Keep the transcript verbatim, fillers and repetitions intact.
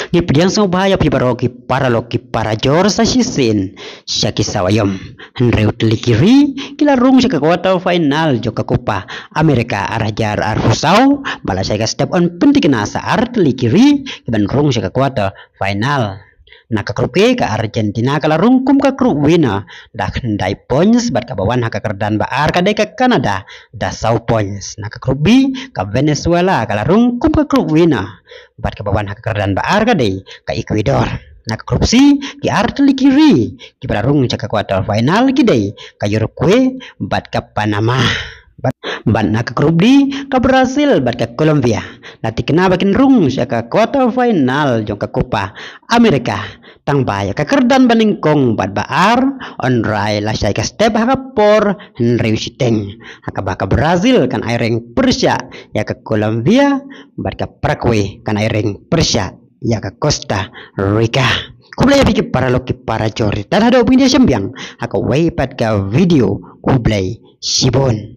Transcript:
Ngi pdiang sngewbha ïa phi baroh ki paralok ki parajor sa shisien sha ki saw aïom. Hynriew tylli ki ri ki la rung sha ka quarter final jong ka Copa America ar hajar arphew saw, ba la shai ka step yn pynthikna sa ar tylli ki ri ki ban rung sha ka quarter final. Na ka group A, ka Argentina ka la rung kum ka group winner da khyndai points, bad kaba wan ha ka kyrdan ba ar ka dei ka Canada da saw points. Na ka group B, ka Venezuela ka la rung kum ka group winner, bad kaba wan ha ka kyrdan ba ar ka dei ka Ecuador. Na ka group C, ki ar tylli ki ri kiba la rung sha ka quarter final ki dei ka Uruguay bad ka Panama. Bad, bad na ka group D, ka Brazil bad ka Colombia la thikna ba kin rung sha ka quarter final jong ka Copa America, tang ba ïa ka kyrdan ba nyngkong bad ba ar yn rai la shai ka step ha ka por hynriew shiteng, ha kaba ka Brazil kan ai reng pyrshah ïa ka Colombia, bad ka Paraguay kan ai reng pyrshah ïa ka Costa Rica. Khublei ïa phi ki paralok ki parajor. Tad haduh ban ïashem biang ha kawei pat ka video, khublei shibun.